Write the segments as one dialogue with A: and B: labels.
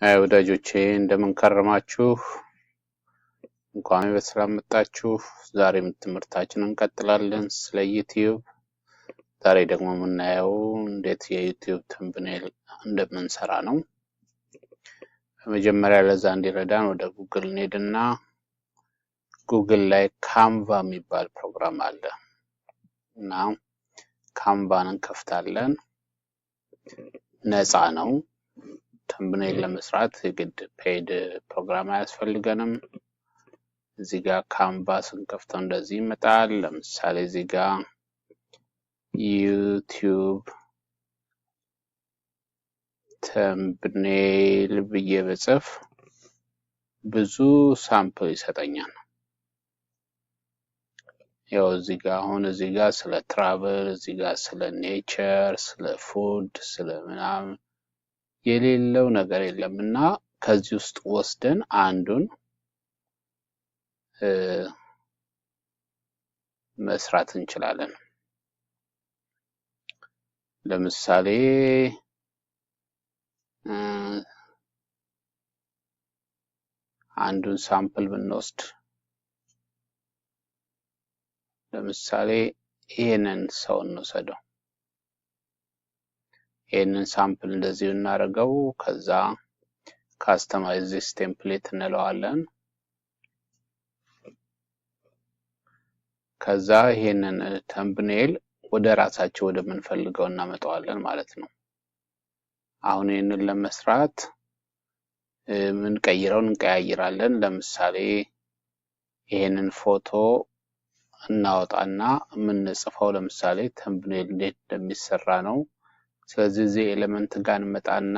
A: አይ ወዳጆቼ እንደምን ከረማችሁ? እንኳን በሰላም መጣችሁ። ዛሬም ትምህርታችንን እንቀጥላለን ስለ ዩቲዩብ። ዛሬ ደግሞ የምናየው እንዴት የዩቲዩብ thumbnail እንደምንሰራ ነው። በመጀመሪያ ለዛ እንዲረዳን ወደ ጉግል እንሄድና ጉግል ላይ ካንቫ የሚባል ፕሮግራም አለ እና ካንቫን እንከፍታለን። ነፃ ነው። Thumbnail ለመስራት የግድ paid ፕሮግራም አያስፈልገንም። እዚህ ጋር ካንቫ ስንከፍተው እንደዚህ ይመጣል። ለምሳሌ እዚህ ጋር ዩቲዩብ thumbnail ብዬ ብጽፍ ብዙ sample ይሰጠኛል። ያው እዚህ ጋር አሁን እዚህ ጋር ስለ travel፣ እዚህ ጋር ስለ nature፣ ስለ food፣ ስለ ምናምን የሌለው ነገር የለም እና ከዚህ ውስጥ ወስደን አንዱን መስራት እንችላለን። ለምሳሌ አንዱን sample ብንወስድ ለምሳሌ ይሄንን ሰው እንውሰደው። ይሄንን sample እንደዚሁ እናደርገው። ከዛ customize this template እንለዋለን። ከዛ ይሄንን thumbnail ወደ ራሳቸው ወደምንፈልገው እናመጣዋለን ማለት ነው። አሁን ይሄንን ለመስራት የምንቀይረውን እንቀያይራለን። ለምሳሌ ይሄንን ፎቶ እናወጣና የምንጽፈው ለምሳሌ thumbnail እንዴት እንደሚሰራ ነው። ስለዚህ እዚህ element ጋር እንመጣና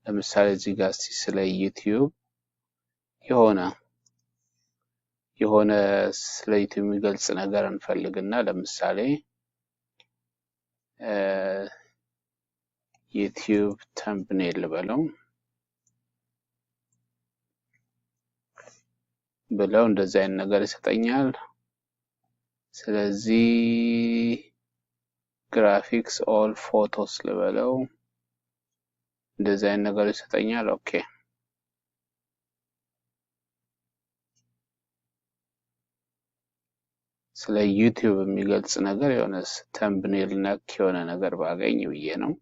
A: ለምሳሌ እዚህ ጋር እስቲ ስለ ዩቲዩብ የሆነ የሆነ ስለ ዩቲዩብ የሚገልጽ ነገር እንፈልግና ለምሳሌ ዩቲዩብ thumbnail ብለው ብለው እንደዚህ አይነት ነገር ይሰጠኛል። ስለዚህ graphics all photos ልበለው እንደዚህ አይነት ነገር ይሰጠኛል። Okay ስለ ዩቲዩብ የሚገልጽ ነገር የሆነ thumbnail ነክ የሆነ ነገር ባገኝ ብዬ ነው።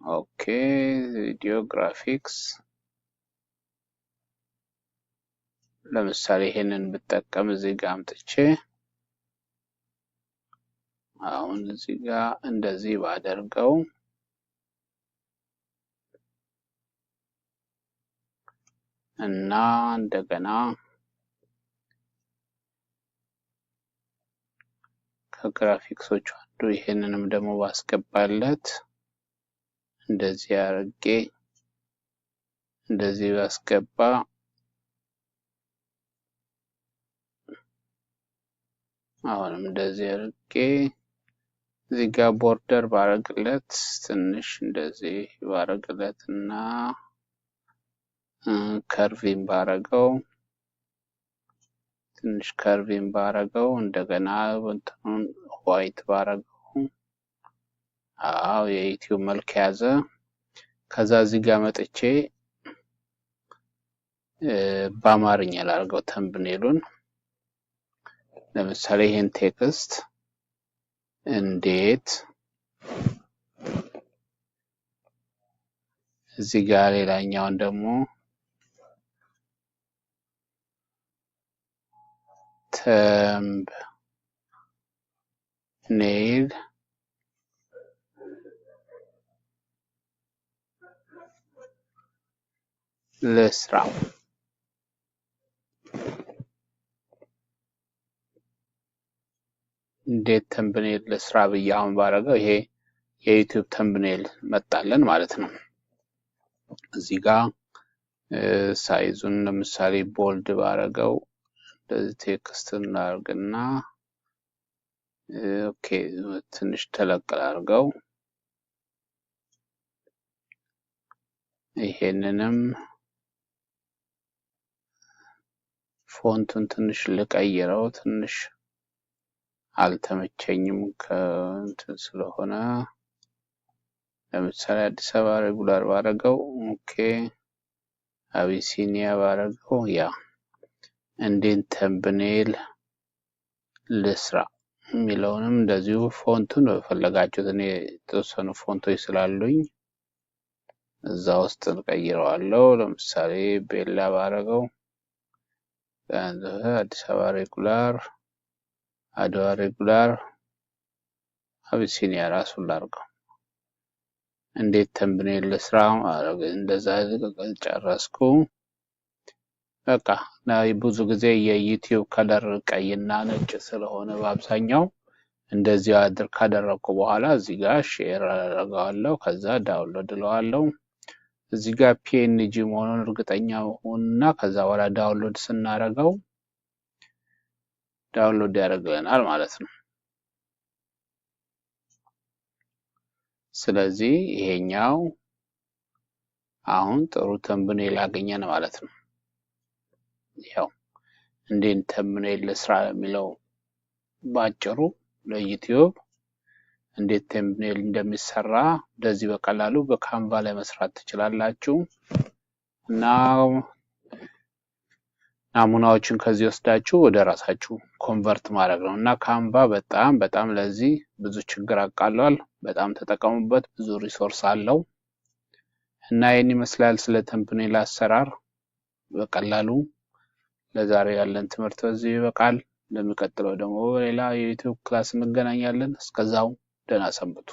A: Okay video graphics ለምሳሌ ይሄንን ብጠቀም እዚህ ጋር አምጥቼ አሁን እዚህ ጋር እንደዚህ ባደርገው እና እንደገና ከግራፊክሶቹ አንዱ ይሄንንም ደግሞ ባስገባለት እንደዚህ አድርጌ እንደዚህ ባስገባ አሁንም እንደዚህ አድርጌ እዚህ ጋር border ባረግለት ትንሽ እንደዚህ ባረግለት እና curvy ን ባረገው ትንሽ curvy ን ባረገው እንደገና እንትኑን white ባረገው አዎ የዩቲዩብ መልክ ያዘ። ከዛ እዚህ ጋር መጥቼ በአማርኛ ላድርገው thumbnail ኡን። ለምሳሌ ይሄን text እንዴት እዚህ ጋር ሌላኛውን ደግሞ thumbnail ልስራ እንዴት thumbnail ልስራ ብዬ አሁን ባደረገው ይሄ የዩቲዩብ thumbnail መጣልን ማለት ነው። እዚህ ጋር size ኡን ለምሳሌ bold ባረገው እንደዚህ text እናርግና okay ትንሽ ተለቅ ላድርገው። ይሄንንም font ኡን ትንሽ ልቀይረው፣ ትንሽ አልተመቸኝም ከእንትን ስለሆነ፣ ለምሳሌ አዲስ አበባ Regular ባረገው፣ okay፣ አቢሲኒያ ባረገው፣ yeah፣ እንዴት thumbnail ልስራ የሚለውንም እንደዚሁ font ኡን በፈለጋችሁት፣ እኔ የተወሰኑ font ኦች ስላሉኝ እዛ ውስጥ እንቀይረዋለሁ። ለምሳሌ ቤላ ባረገው፣ አዲስ አበባ Regular፣ አድዋ Regular፣ አቢሲኒያ ራሱን ላርገው። እንዴት thumbnail ልስራ፣ እንደዛ ጨረስኩ። በቃ ብዙ ጊዜ የ YouTube color ቀይና ነጭ ስለሆነ በአብዛኛው እንደዚህ አድር ካደረግኩ በኋላ እዚህ ጋር share አደርገዋለሁ። ከዛ download እለዋለሁ። እዚህ ጋር PNG መሆኑን እርግጠኛ መሆንና ከዛ በኋላ download ስናደርገው download ያደርግልናል ማለት ነው። ስለዚህ ይሄኛው አሁን ጥሩ thumbnail አገኘን ማለት ነው። ያው እንዴት thumbnail ልስራ የሚለው ባጭሩ ለ YouTube እንዴት thumbnail እንደሚሰራ እንደዚህ በቀላሉ በ Canva ላይ መስራት ትችላላችሁ። እና ናሙናዎችን ከዚህ ወስዳችሁ ወደ ራሳችሁ convert ማድረግ ነው። እና Canva በጣም በጣም ለዚህ ብዙ ችግር አቃሏል። በጣም ተጠቀሙበት። ብዙ resource አለው። እና ይህን ይመስላል ስለ thumbnail አሰራር በቀላሉ። ለዛሬ ያለን ትምህርት በዚህ ይበቃል። ለሚቀጥለው ደግሞ በሌላ የ YouTube class እንገናኛለን። እስከዛው ደህና ሰንብቱ።